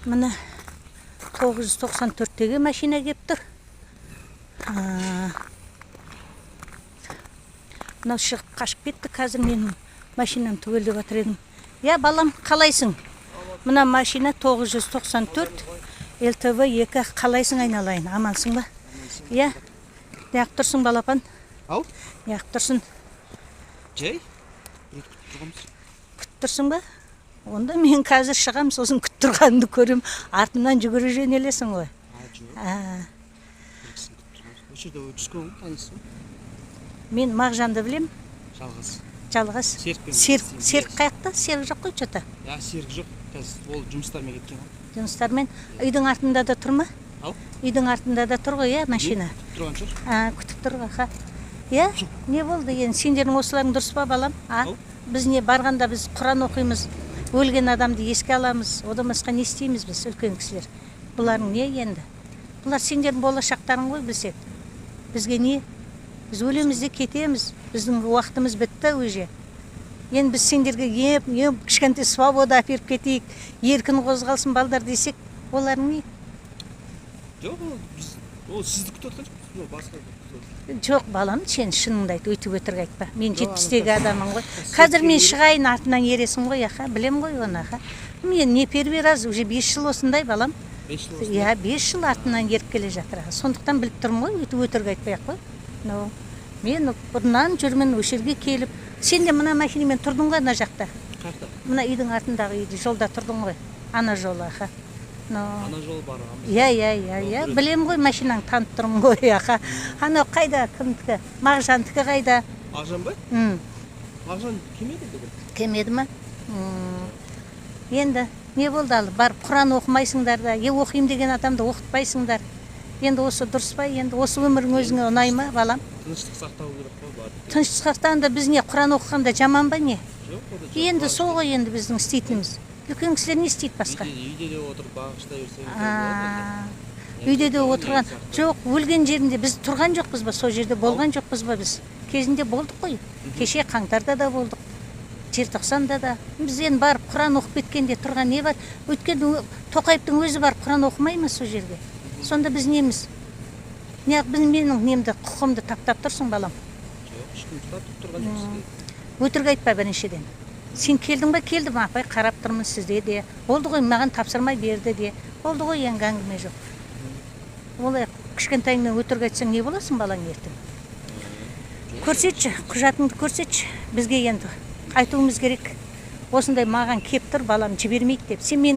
Міне, 994-тегі машина келіп тұр. Мынау шығып қашып кетті. Қазір менің машинам түгелдеп жатыр едім. Иә, балам, қалайсың? Мына машина 994 ЛТВ 2. Қалайсың, айналайын, амансың ба? Иә, неғып тұрсың, балапан? Ау. Неғып тұрсың? Жай күтіп тұрғанбыз. Күтіп тұрсың ба? Онда мен қазір шығам, сосын күтіп тұрғаныңды көрем, артымнан жүгіре жөнелесің ғой. А, жоқ. А, бір кісіні күтіп тұрғанбыз. Осы жерде түскен ғой, танисыз ба? Мен Мағжанды білем. Жалғыз. Жалғыз. Серікпен. Серік, Серік қаяқта? Серік жоқ қой че-то. Иә, Серік жоқ қазір, ол жұмыстармен кеткен ғой. Жұмыстармен. Үйдің артында да тұр ма? Ау. Үйдің артында да тұр ғой, иә, машина? Күтіп тұрған шығар. А, күтіп тұр ғой, аха. Иә, не болды енді? Сендердің осыларың дұрыс па, балам, а? Ау. Біз не, барғанда біз құран оқимыз, өлген адамды еске аламыз, одан басқа не істейміз біз, үлкен кісілер? Бұларың не енді? Бұлар сендердің болашақтарың ғой, білсек. Бізге не? Біз өлеміз де кетеміз, біздің уақытымыз бітті уже. Енді біз сендерге еп еп кішкентай свобода әперіп кетейік, еркін қозғалсын балдар десек, оларың не? Жоқ, ол біз, ол сізді күтіп отқан жоқпыз, ол басқа күтіп отыр. Жоқ, балам, сен шыныңды айт, өйтіп өтірік айтпа. Мен Жоқ, 70-тегі ана адаммын ғой. Қазір мен келу. Шығайын, артынан ересің ғой, аха, білем ғой оны, аха. Мен не первый раз, уже 5 жыл осындай, балам. 5 жыл осындай. Иә, 5 жыл артынан еріп келе жатыр, аха. Сондықтан біліп тұрмын ғой, өйтіп өтірік айтпай ақ қой. Но мен бұрыннан жүрмін осы жерге келіп. Сен де мына машинамен тұрдың ғой ана жақта. Қаяқта? Мына үйдің артындағы үйде, жолда тұрдың ғой ана жолы, аха. Но Ана жолы барғанбыз. Иә. Ол Иә. біреу. Білем ғой, машинаңды танып тұрмын ғой, аха. Анау қайда, кімдікі, Мағжандікі қайда? Мағжан ба? М. Мағжан келмеді бүгін. Келмеді ма? Енді не болды? Ал барып құран оқымайсыңдар да, е, оқимын деген адамды оқытпайсыңдар. Енді осы дұрыс па? Енді осы өмірің өзіңе ұнай ма, балам? Тыныштық сақтау керек қой барып. Тыныштық сақтағанда біз не, құран оқығанда жаман ба, не? Жоқ, о да жоқ. Енді сол ғой енді біздің істейтініміз. Үлкен кісілер не істейді басқа? Үйде де отырып бағыштай берсең А, үйде де отырған жоқ. Өлген жерінде біз тұрған жоқпыз ба? Сол жерде болған жоқпыз ба? Біз кезінде болдық қой, кеше қаңтарда да болдық, желтоқсанда да. Біз енді барып құран оқып кеткенде тұрған не бар? Өйткені Тоқаевтың өзі барып құран оқымай ма сол жерге? Сонда біз неміз? Неғып біз менің немді, құқығымды таптап тұрсың, балам? Жоқ, ешкім ұстап тұрған жоқ сізге. Өтірік айтпа. Біріншіден, сен келдің ба? Келдім, апай, қарап тұрмын сізде де. Болды ғой, маған тапсырма берді де, болды ғой енді, әңгіме жоқ. Олай кішкентайыңнан өтірік айтсаң, не боласың, балаң, ертең? Көрсетші, құжатыңды көрсетші бізге. Енді айтуымыз керек, осындай маған кеп тұр, балам жібермейді деп. Сен мен